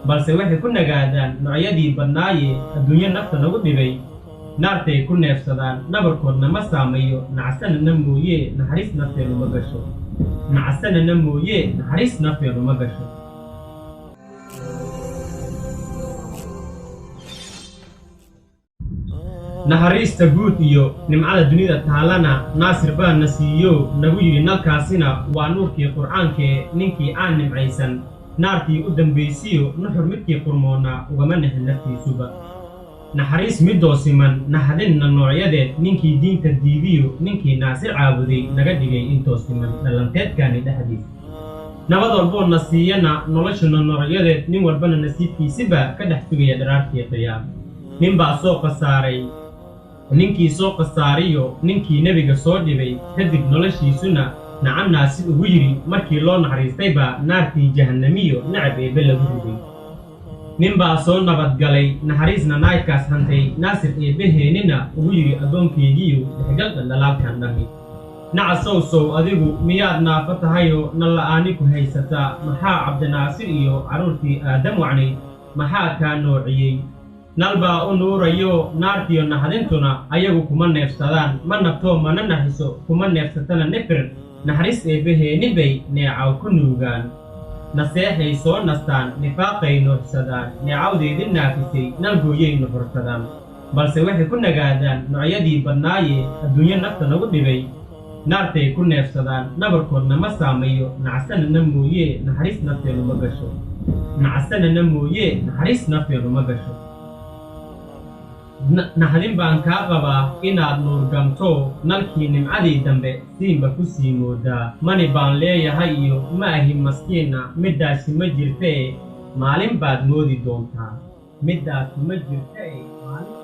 Balse waxay ku nagaadaan noocyadii badnaaye adduunyo nafta nagu dhibay. Naartay ku neefsadaan, nabarkoodna ma saamayo. Nacsanana mooye, naxariis nafteenu ma gasho. Nacsanana mooye, naxariis nafteenu ma gasho. Naxariista guud iyo nimcada dunida taalana Naasir baa na siiyo nagu yidhi, nalkaasina waa nuurkii Qur'aankee. Ninkii aan nimcaysan naartii u dambaysiyo nuxur midkii qurmoonnaa ugama nixin naftiisuba. Naxariis midoo siman naxdinna noocyadeed, ninkii diinta diidiyo ninkii Naasir caabuday naga dhigay intoo siman dhallanteedkaani dhexdiis. Nabad walboo na siiyana noloshuna noocyadeed, nin walbana nasiibkiisiba ka dhex sugaya dharaartii qiyaam. Ninbaa soo khasaaray, ninkii soo khasaariyo ninkii nebiga soo dhibay kadib noloshiisuna nacam Naasir ugu yidhi markii loo naxariistay baa naartii jahannamiyo nacab eebbe lagu riday. Ninbaa soo nabadgalay, naxariisna naydkaas hantay, Naasir eebbaheenina ugu yidhi addoonkaygiiyu dhexgal dhaldhalaalkan dhammi. Nacasow sow adigu miyaad naafo tahayoo nalla'aani ku haysataa? Maxaa Cabdinaasir iyo carruurtii Aadam wacnay maxaa kaa noociyey? Nal baa u nuurayo, naartiyo naxdintuna ayagu kuma neefsadaan. Ma nabtoo mana naxiso, kuma neefsatana nifir. Naxariis eebbaheenni bay neecaw ku nuugaan, naseexay soo nastaan, nifaaqay nuuxsadaan, neecawdeedii naafisay nalgooyay nuxursadaan. Balse waxay ku nagaadaan noocyadii badnaaye adduunyo nafta nagu dhibay. Naartay ku neefsadaan, nabarkoodna ma saamayo. Nacsanana mooye, naxariis nafteenu ma gasho. Nacsanana mooye, naxariis nafteenu ma gasho. Naxdin baan kaa qabaa inaad nuurgamto nalkii nimcadii dambe siinba ku sii moodaa. Mani baan leeyahay iyo ma ahi maskiinna, middaasi ma jirtee maalin baad moodi doontaa. Middaasi ma jirtee maalin